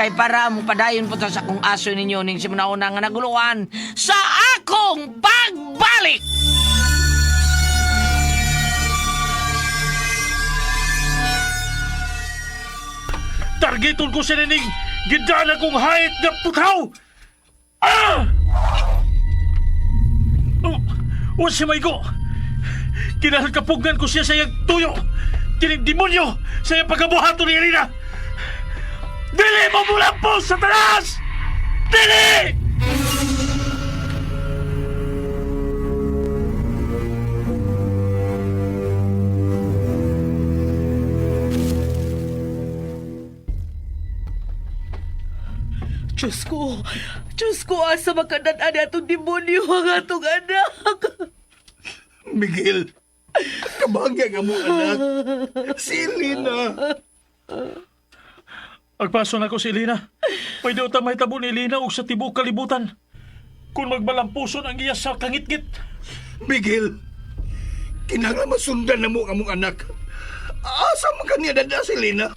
Kay para mo padayon po ta sa akong aso ninyo ning simuna-una nga naguluhan sa akong pagbalik! Targeton ko siya nining gidana kong hayit nga putaw! Ah! Oh, oh siya maigo! Kinahal kapugan ko siya sa iyang tuyo! Kining demonyo sa iyang pagkabuhato ni Elena! Dili mo mulampos sa taas! Dili! Diyos ko! Diyos ko, asa makadat-an atong demonyo ang atong anak! Miguel, kabangya nga mo anak. Si Elena. Agpaso na ko si Elena. Pwede uta mahitabo ni Elena og sa tibuok kalibutan. Kung magbalampuson ang iya sa kangitngit. Miguel, kinahanglan masundan na mo ang among anak. Asa man kaniya dada si Elena?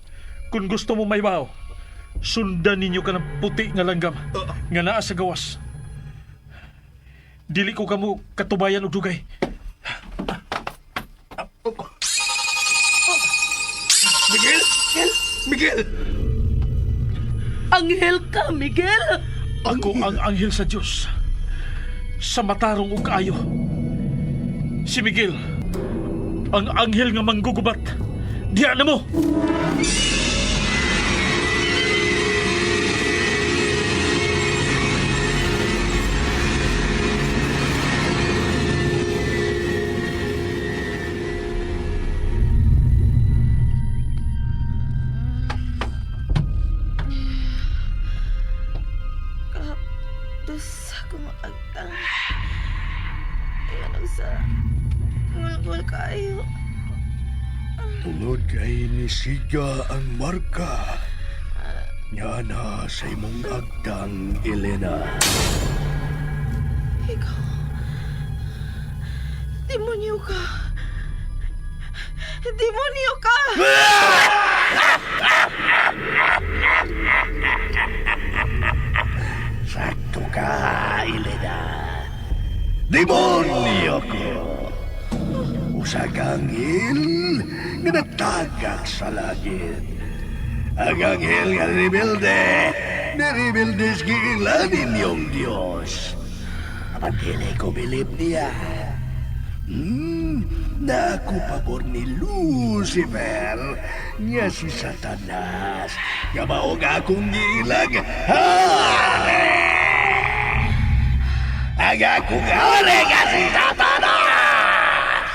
Kung gusto mo may baho, sundan ninyo ka ng puti nga langgam nga naa sa gawas. Dili ko kamo katubayan og dugay. Miguel! Miguel! Anghel ka, Miguel! Ako ang anghel sa Dios. Sa matarong ug kaayo. Si Miguel, ang anghel nga manggugubat. Diya na mo! Dos akong agtang. Ayan ang sa... Ngulgul kayo. Tungod kay nisiga ang marka. Nga na sa imong agtang, Elena. Ikaw. Demonyo ka. Demonyo ka! Sakto ka, Elena. Demonyo ko. Usa ka anghel nga natagak sa langit. Ang anghel nga rebelde, nirebelde sa giila ninyong Diyos. Apan dili ko bilib niya. Na ako pabor ni Lucifer, nga si Satanas, nga mao nga akong giilang hari! Ang akong hari nga si Satanas!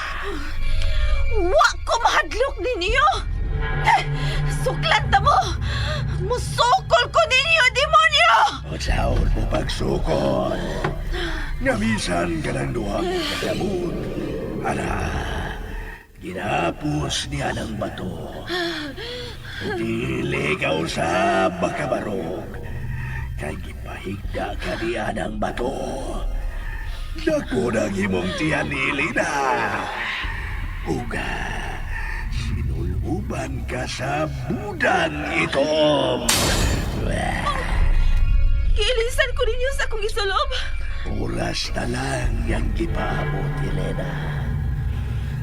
Wa ko mahadlok ninyo! Eh, Suklan ta mo! Musukol ko ninyo, demonyo! Unsaon mo pagsukol? Nga bisan ka ng duha mo kagamot. Ana, ginapos niya ng bato. Dili ka usab makabarog. Kay gipahigda ka niya ng bato. Dako ng imong tiyan ni Elena. Uga, sinuluban ka sa budang itom. Giilisan ko ninyo sa akong isulob. Oras na lang ang gipaabot, Elena.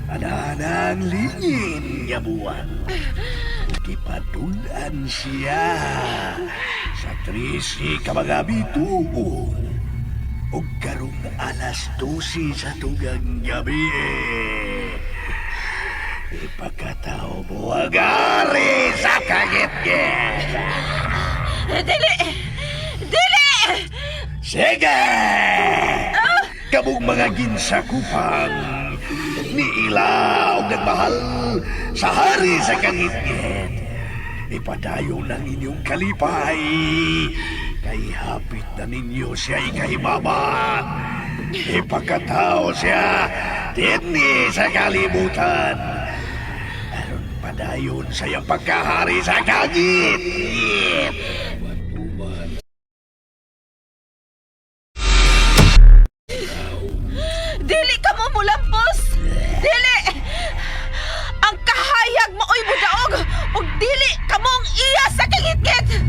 Ananang lingin nga buwan. Gipadulan siya sa 13 ka mga bituon. Ug karong alas 12 sa tugang gabi. Ipakatao mo ang ari sa kagitgit. Dili! Dili! Sige! Kamong mga ginsakupang ni ilaw nagmahal sa hari sa kangitngit. Ipadayon ang inyong kalipay. Kay hapit na ninyo siya ikahimamat. Ipakatao siya dinhi sa kalibutan. Aron padayon sa iyang pagkahari sa kangitngit. Dili ka mo mulampos! Dili! Ang kahayag mo oy budaog! Ug dili ka mong iya sa kangitngit!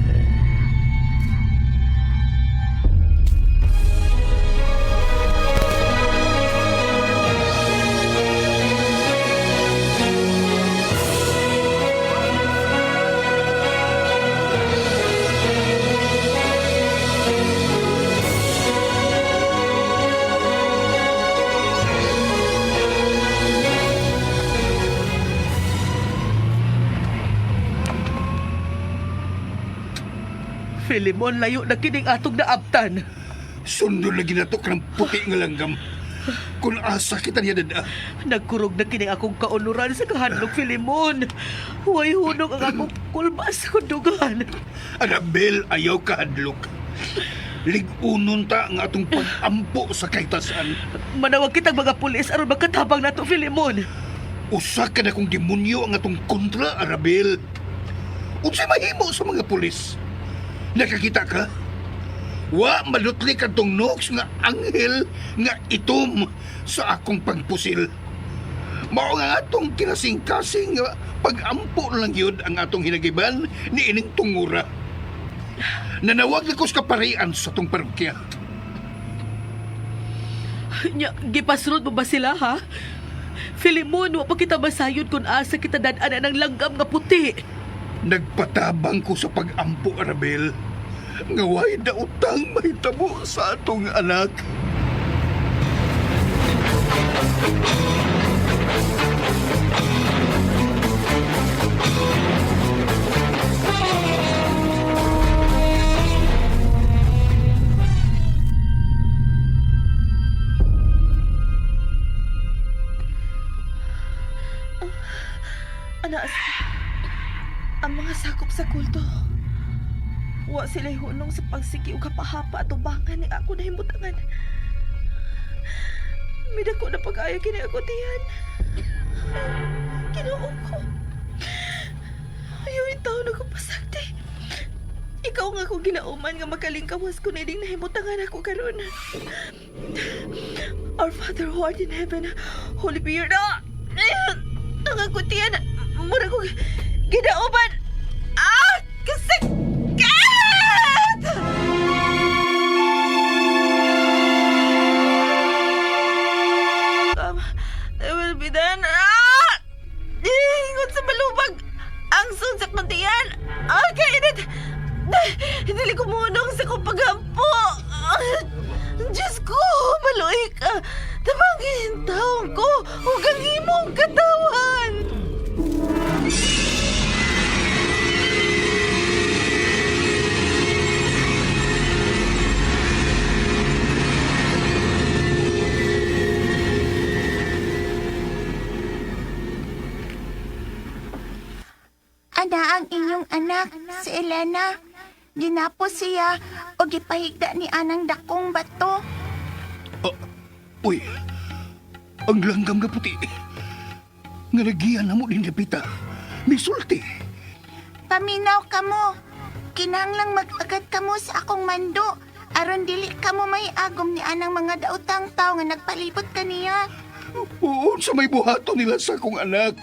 Filimon, layo na kining atong naabtan. Sundon lagi na to kanang puti nga langgam. Kung asa kita niya dada. Nagkurog na kining akong kaunuran sa kahadlok, Filimon. Huway hunog ang akong kulba sa kundugan. Anabel, ayaw kahadlok. Ligunon ta ang atong pag-ampo sa kahitasan. Manawag kitang mga pulis aron makatabang nato, Filimon. Usa ka na kong demonyo ang atong kontra, Arabel. Unsay mahimo sa mga pulis? Nakakita ka? Wa malutli kadtong Nox nga anghel nga itom sa akong pagpusil. Mao nga atong kinasing-kasing nga pag-ampo lang yun ang atong hinagiban ni ining tungura. Nanawag na ko sa kaparian sa atong parokya. Nya, gipasunod mo ba sila, ha? Filimon, wa pa kita masayod kung asa kita dad-an ng langgam nga puti. Nagpatabang ko sa pag-ampo, Arabel. Nga way daotang mahitabo sa atong anak. Ana, ang mga sakop sa kulto. Wa sila hunong sa pagsigi o kapahapa at ubangan ni ako nahimutangan. Midako na pag-ayo kini ako tiyan. Ginoo ko. Ayaw yung taon ako pasakti. Ikaw nga ako ginauman nga makalingkawas ko nining nahimutangan ako karon. Our Father who art in heaven, holy be your... Ah! Ang akutian, mura ko ginauban. Ah! Kasakit! It will be done. Ah! Ingon sa malubag. Ang sun sa kuntian. Ah, kainit. Dili ko munong sa kong paghampo. Ah, Diyos ko, maluoy ka. Tabangin taong ko. Huwag ang imong katawan. Ana ang inyong anak, si Elena. Ginapo siya o gipahigda ni anang dakong bato. Ah, uy, ang langgam nga puti. Nga nagiyan na mo din Pita. Misulti. Paminaw kamo. Kinahanglang mag-agad kamo sa akong mando. Aron dili kamo may agom ni anang mga daotang tao nga nagpalibot kaniya. Oo, sa may buhato nila sa akong anak.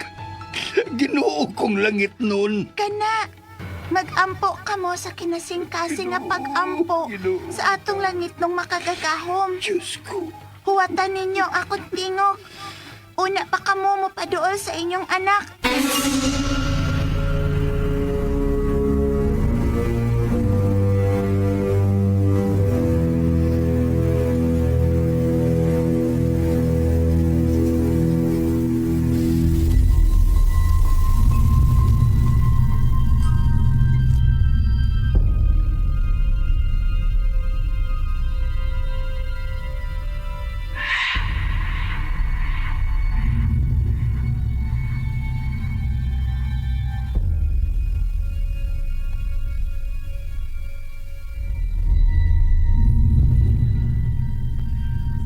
Ginoo kong langit nun. Kana, magampo kamo sa kinasingkasing nga pag-ampo Ginoo. sa atong langit nung makagagahom. Diyos ko. Huwatan ninyo ang akong tingog. Una pa kamo mopaduol sa inyong anak.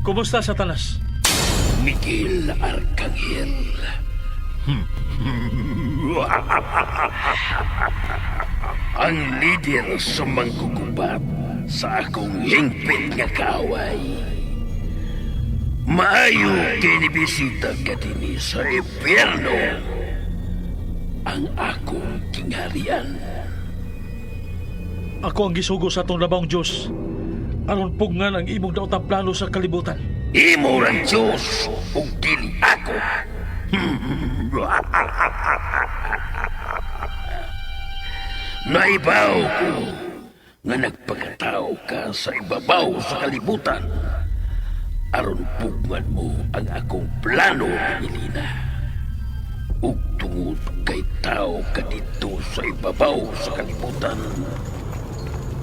Kumusta, Satanas? Miguel Arcangel. Ang lider sa manggugubat sa akong hingpit nga kaaway. Maayo kinibisita ka dinhi sa impyerno. Ang akong kingharian. Ako ang gisugo sa atong labang Diyos. Aron pugnan ang imong daotang plano sa kalibutan. Imo ang Diyos ug dili ako. Naibaw ko nga nagpakatao ka sa ibabaw sa kalibutan. Aron pugman mo ang akong plano ni Elena. Ug tungod kay tao ka dito sa ibabaw sa kalibutan.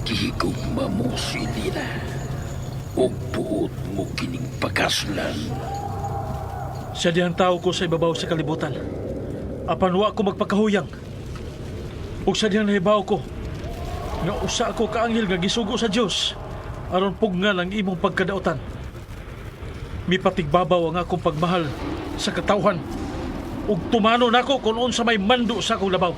Gihigugma mo si Lina. Ug buot mo kining pakaslan. Sa dihang tao ko sa ibabaw sa kalibutan. Apan wa ko magpakahuyang. Ug sa dihang nahibaw ko nga usa ako ka anghel nga gisugo sa Dios aron pugnan ang imong pagkadautan. Mipatigbabaw ang akong pagmahal sa katawhan ug tumano nako kung unsa may mando sa akong labaw.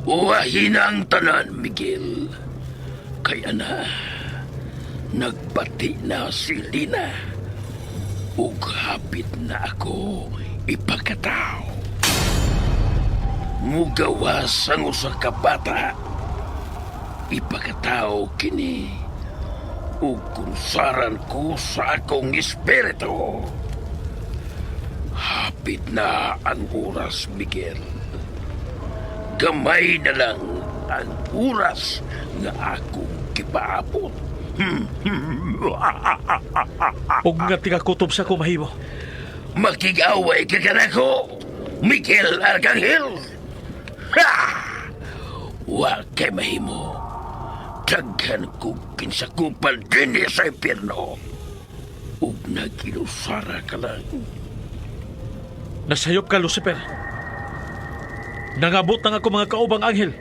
Uwahin ang tanan, Miguel. Kaya na, nagbati na si Lina. Ug hapit na ako ipakatao. Mugawas ang usa ka bata. Ipakatao kini. Ug kunsaran ko sa akong espiritu. Hapit na ang oras, Miguel. Gamay na lang ang oras nga akong gipaabot. Ug nga tigakutob sa ko mahimo. Makig-away ka kanako, Miguel Arcangel. Ha! Wa kay mahimo. Daghan kong kinsakupan dinhi sa impyerno. Ug naginusara ka lang. Nasayop ka, Lucifer. Nangabot ang ako mga kaubang anghel.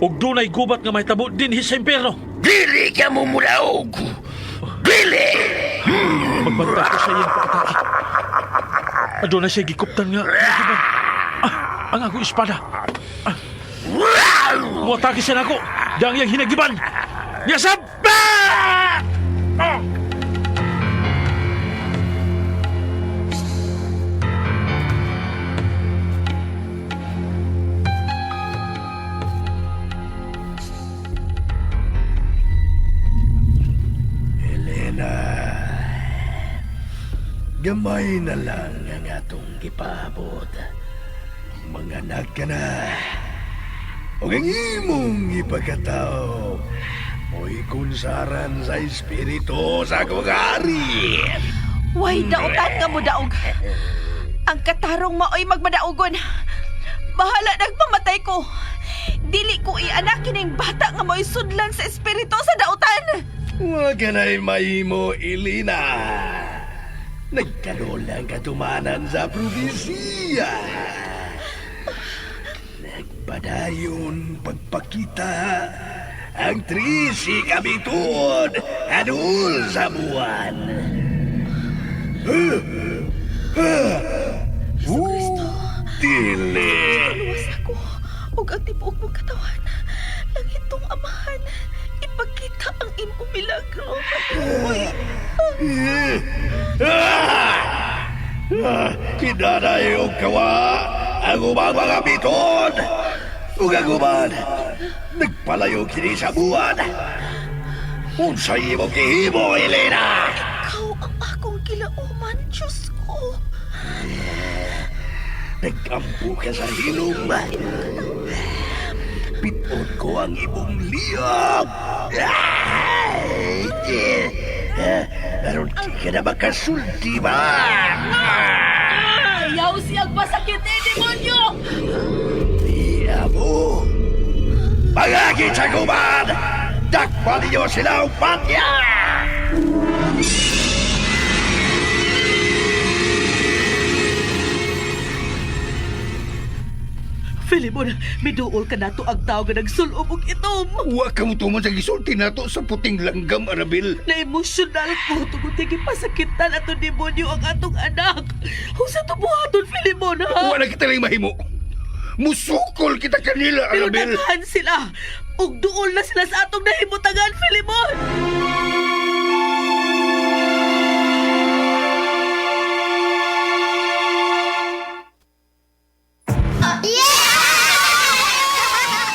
Ug dunay gubat nga mahitabo dinhi sa impyerno. Dili ka mo mulaog! Dili! Magbanta ko sa iyang paatake. Aduna siya gikuptan nga. Nagiban. Ah, ang akong espada. Ah. Muatake siya nako. Dang iyang hinagiban. Yasab! Ah! Ah! Elena, gamay na lang ang atong gipaabot. Manganak ka na. O ang imong ipagkatao, mo'y kunsaran sa espiritu sa akong hari. Way dautan nga mo daog. Ang katarong maoy magmadaugon. Bahala nagpamatay ko. Dili ko ianak kining bata nga mo'y sudlan sa espiritu sa dautan. Wa ka na'y mahimo, Elena. Nagkaroon ang katumanan sa probinsiya. Nagpadayon pagpakita ang trisi kabituon adul sa buwan. Kristo. Dili. Luwas ako ug ang tibuok mong katawan. Langitong amahan, ipakita ang imong milagro. Uy, Kinanay og kawa ang ubang mga biton. Ug ang uban, nagpalayo kini sa buwan. Unsay imong gihimo, Elena? Ikaw ang akong gilauman, Diyos ko. Nagkampo ka sa hilom. Piton ko ang imong liyab. Aron di ka na makasulti ba? Ayaw siyang masakit eh, demonyo! Iya mo! Pangagit sa guban! Dakpa ninyo sila ang patya! Filimon, miduol ka nato ang tao nga nagsulob og itom. Wa ka mo tuman sa gisulti nato sa puting langgam, Arabel. Na-emosyonal ko tungod kay gipasakitan ato demonyo ang atong anak. Unsa to buhaton, Filimon, ha? Wa na kita lang mahimo. Musukol kita kanila, Pero Arabel. daghan sila. Ug duol na sila sa atong nahimutangan, Filimon.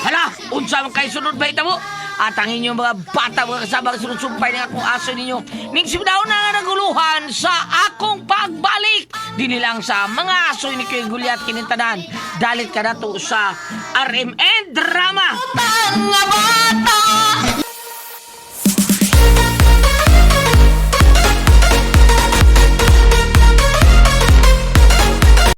Hala, unsa man kay sunod ba mo? At ang inyong mga bata, mga kasama, sunod sumpay ng akong aso ninyo. Ning simdaw na nga naguluhan sa akong pagbalik. Dini lang sa mga aso ni Kuya Gulyat kinintanan. Dalit ka na to sa RMN Drama. Mga bata!